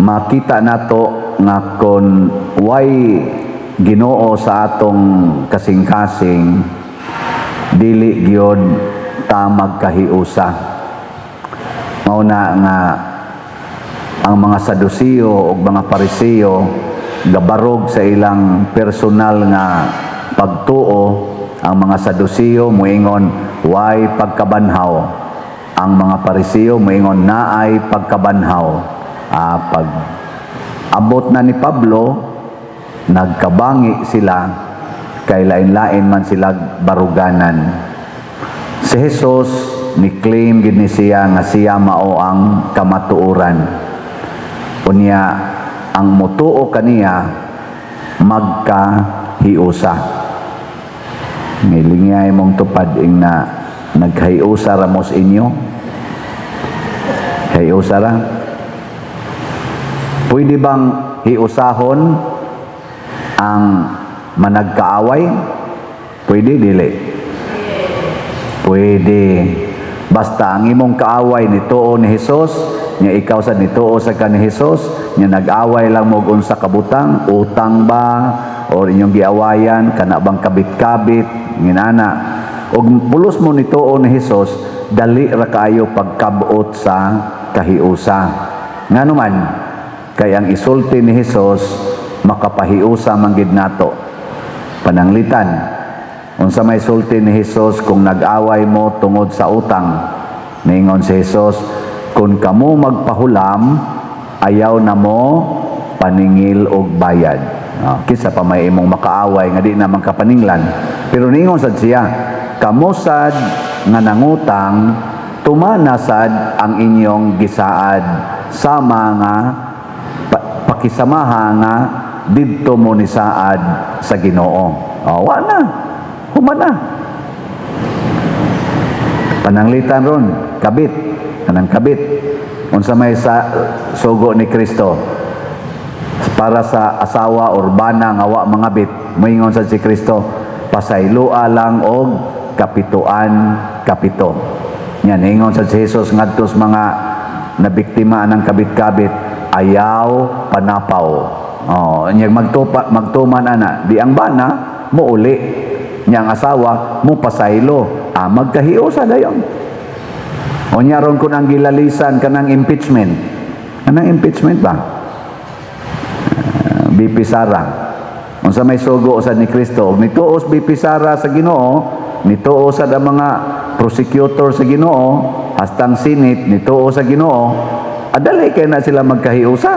Makita nato nga kon way Ginoo sa atong kasing-kasing, dili gyud ta magkahiusa. Mao na nga ang mga Sadusiyo ug mga Pariseo gabarog sa ilang personal nga pagtuo. Ang mga Sadusiyo moingon way pagkabanhaw, ang mga Pariseo moingon naay pagkabanhaw. Pag abot na ni Pablo, nagkabangi sila kay lain-lain man sila baruganan. Si Jesus ni claim gid ni siya nga siya mao ang kamatuoran. Unya ang mutuo kaniya magkahiusa. Ngilingay mong tupad ing na naghiusa ra mo sa inyo. Hiusa ra. Pwede bang hiusahon ang managkaaway? Pwede, dili? Pwede. Basta ang imong kaaway nituo ni Jesus, nya ikaw sa nituo sa ka ni Jesus, nya nag-away lang mo og unsa ka butang, utang ba or inyong giawayan kana bang kabit-kabit nginana. Og pulos mo nituo ni Jesus, dali ra kaayo pagkabot sa kahiusa. Ngano man, kay ang isulti ni Jesus makapahiusa man gid nato. Pananglitan, unsa may sulti ni Jesus kung nag-away mo tungod sa utang? Ningon si Jesus, "Kung kamo magpahulam, ayaw na mo paningil og bayad." Ah, kinsa pa may imong makaaway nga di naman kapaninglan. Pero ningon sad siya, "Kamo sad nga nangutang, tumana sad ang inyong gisaad sa mga pakisamaha nga didto mo ni saad sa Ginoo." Oh, wa na. Human na. Pananglitan ron, kabit, kanang kabit. Unsa may sa sugo ni Kristo para sa asawa or bana nga wa mangabit? Moingon sa si Kristo, "Pasayloa lang og kapituan kapito." Yan, ingon sa si Jesus ngadto sa mga nabiktima ng kabit-kabit, "Ayaw panapaw." Oh, nya magtupa magtuman ana, di ang bana muuli. Nya ang asawa mo pasaylo. Ah, magkahiusa dayon. Unya ron kun ang gilalisan kanang impeachment. Kanang impeachment ba? Ah, BP Sara. Unsa may sugo sad ni Kristo? Og nituo si BP Sara sa Ginoo, nituo sad ang mga prosecutor sa Ginoo, hastang Senate nituo sa Ginoo, adali kay na sila magkahiusa.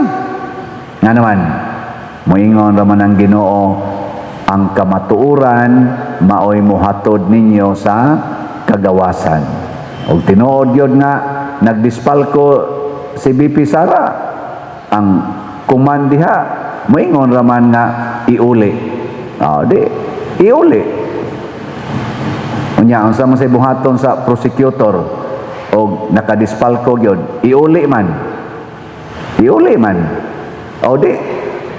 Nga naman, moingon raman ang Ginoo, "Ang kamatuoran maoy mohatod ninyo sa kagawasan." Og tinuod yun nga nagdispalko si BP Sara, ang kuman diha moingon raman nga iuli. Oh, di iuli. Unya unsa man say buhaton sa prosecutor og nakadispalko gyud? Iuli man. Iuli man. O di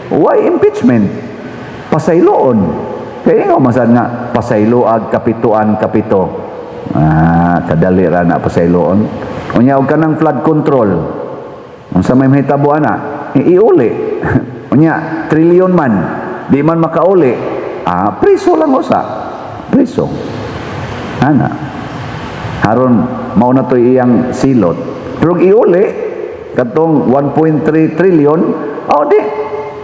why impeachment? Pasayloon. Kaya nga masad nga pasayloag kapituan kapito. Ah, kadali ra na pasayloon. Unya og kanang flood control. Unsa may mahitabo ana? Iuli. Unya trilyon man, di man makauli. Ah, priso lang usa. Priso. Ana. Haron mao na to iyang silot. Pero og iuli katong 1.3 trillion, oh di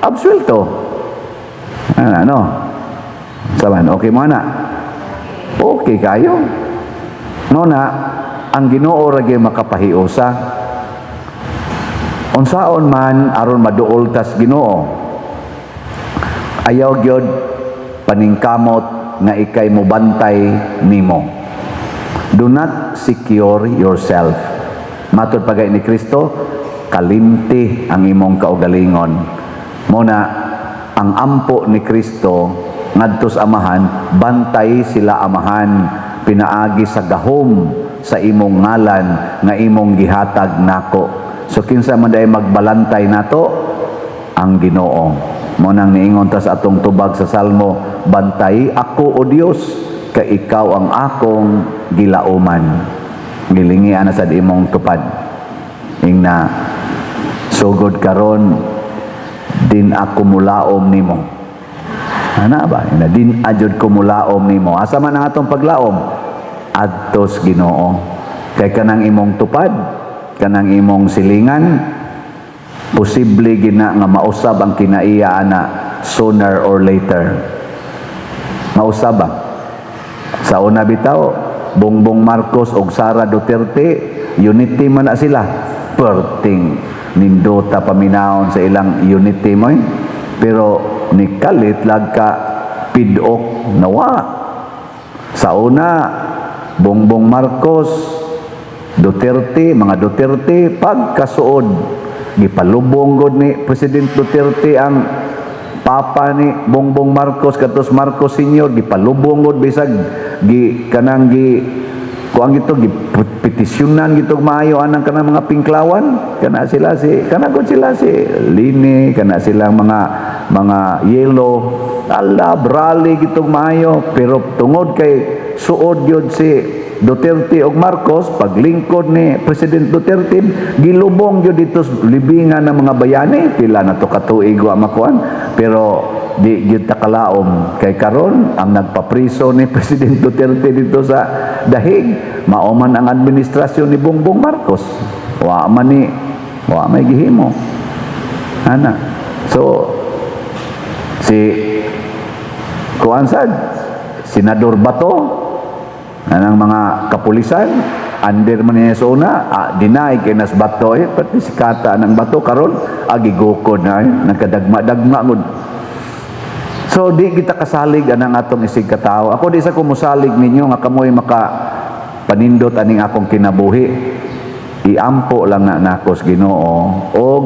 absuelto. Ana no. Saban, okay mo na? Okay kayo. No na, ang Ginoo ra gyud makapahiusa. Unsaon man aron maduol tas Ginoo? Ayaw gyud paningkamot nga ikay mobantay nimo. Do not secure yourself. Matod pagay ni Kristo, kalimti ang imong kaugalingon. Mo na ang ampo ni Kristo ngadto sa Amahan, "Bantay sila, Amahan, pinaagi sa gahom sa imong ngalan nga imong gihatag nako." So kinsa man day magbalantay nato? Ang Ginoo. Mo nang niingon ta sa atong tubag sa Salmo, "Bantay ako, O Dios, kay ikaw ang akong gilauman." Gilingi ana sad imong tupad. Ingna Sugod karon, din ako mulaom nimo. Ana ba? Ina din ajud ko mulaom nimo. Asa man ang atong paglaom? Adto sa Ginoo. Kay kanang imong tupad, kanang imong silingan, posible gina nga mausab ang kinaiya ana sooner or later. Mausab ba? Sa una bitaw, Bongbong Marcos og Sara Duterte, unity man na sila. Perting nindota paminawon sa ilang unity mo eh. Pero nikalit lag ka pidok nawa. Sa una, Bongbong Marcos, Duterte, mga Duterte, pagkasuod, gipalubong god ni President Duterte ang papa ni Bongbong Marcos, katos Marcos Sr., gipalubong god bisag gi kanang gi kuang gito, gi petisyonan gito maayo anang kanang mga pinklawan, kana sila si kana gud sila si Leni, kana silang mga yellow ala brali gitong maayo. Pero tungod kay suod gyud si Duterte og Marcos, paglingkod ni President Duterte, gilubong gyud dito sa libingan ng mga bayani. Pila na to katuig wa makuan, pero di gyud ta kalaom kay karon ang nagpapriso ni President Duterte dito sa Dahig mao man ang administrasyon ni Bongbong Marcos. Wa man ni wa may gihimo ana. So si kuan sad, Senador Bato, anang mga kapulisan under man niya sa una, deny kay nas Bato eh, pati si Kata ng Bato karon agi gukod na eh, nagkadagma-dagma gud. So di kita kasalig anang atong isig katao. Ako, di sa ko mosalig ninyo nga kamoy maka panindot aning akong kinabuhi. Iampo lang na nako sa Ginoo og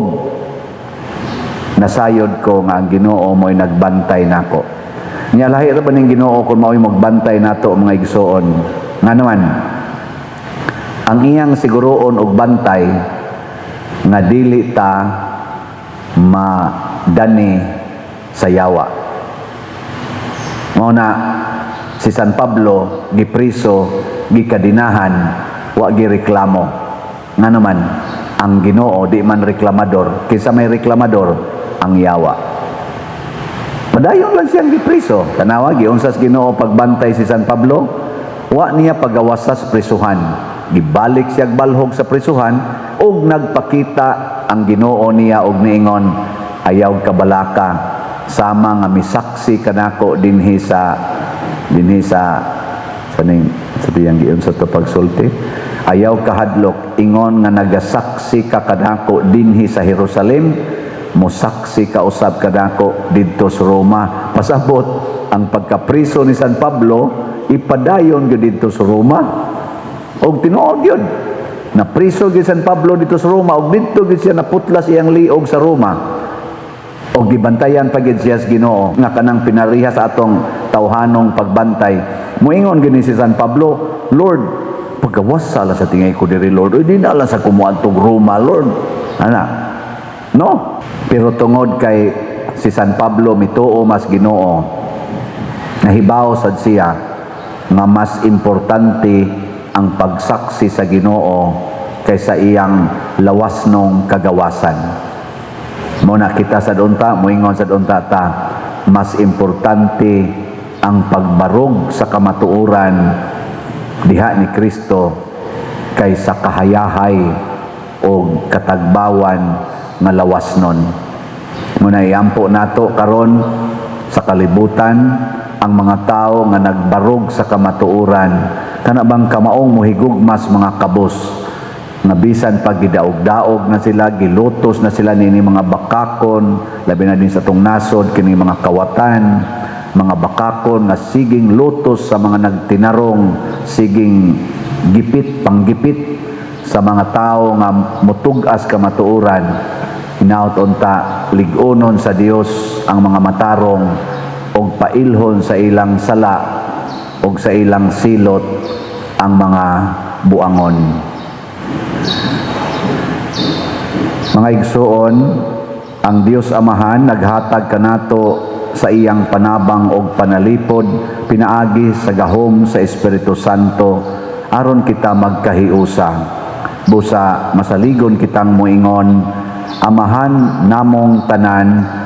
nasayod ko nga ang Ginoo mo'y nagbantay nako. Nya lahi ra ba ning Ginoo kung mao'y magbantay nato, mga igsoon? Nga naman ang iyang siguroon og bantay nga dili ta madani sa yawa. Mao na si San Pablo gipriso, gikadinahan, wa gireklamo. Nga naman ang Ginoo di man reklamador. Kinsa may reklamador? Ang yawa. Padayon lang siyang gipriso. Tanawa, giunsa sa Ginoo pagbantay si San Pablo? Wa niya pagawasa sa prisuhan. Gibalik siya balhog sa prisuhan ug nagpakita ang Ginoo niya og niingon, "Ayaw kabalaka, sama nga misaksi kanako dinhi sa sa ning sa tiyang giunsa to pagsulti, ayaw kahadlok, ingon nga nagasaksi ka kanako dinhi sa Jerusalem, mosaksi ka usab kanako didto sa Roma." Pasabot, ang pagkapriso ni San Pablo ipadayon gyud didto sa Roma. Og tinuod gyud napriso gyud San Pablo dito sa Roma og didto gyud siya naputlas iyang liog sa Roma og gibantayan pa gyud siya sa Ginoo nga kanang pinariha sa atong tawhanong pagbantay. Moingon gyud ni si San Pablo, "Lord, pagkawasa lang sa tingay ko diri, Lord. Uy, di na lang sa kumuadtog Roma, Lord." Ana no? Pero tungod kay si San Pablo mituo mas Ginoo, nahibaw sad siya nga mas importante ang pagsaksi sa Ginoo kaysa iyang lawasnong kagawasan. Mo na kita sa unta, moingon sa unta ta, mas importante ang pagbarog sa kamatuoran diha ni Kristo kaysa kahayahay o katagbawan nga lawasnon. Muna iampo nato karon sa kalibutan ang mga tao nga nagbarog sa kamatuoran, kana bang kamaong muhigugmas mga kabos nga bisan pag gidaog-daog na sila, gilutos na sila nini mga bakakon, labi na din sa atong nasod kini mga kawatan, mga bakakon nga siging lutos sa mga nagtinarong, siging gipit panggipit sa mga tao nga mutug-as kamatuoran. Hinaut unta lig-unon sa Dios ang mga matarong og pailhon sa ilang sala og sa ilang silot ang mga buangon. Mga igsuon, ang Dios Amahan naghatag kanato sa iyang panabang og panalipod pinaagi sa gahom sa Espiritu Santo aron kita magkahiusa. Busa masaligon kitang moingon, Amahan namong tanan.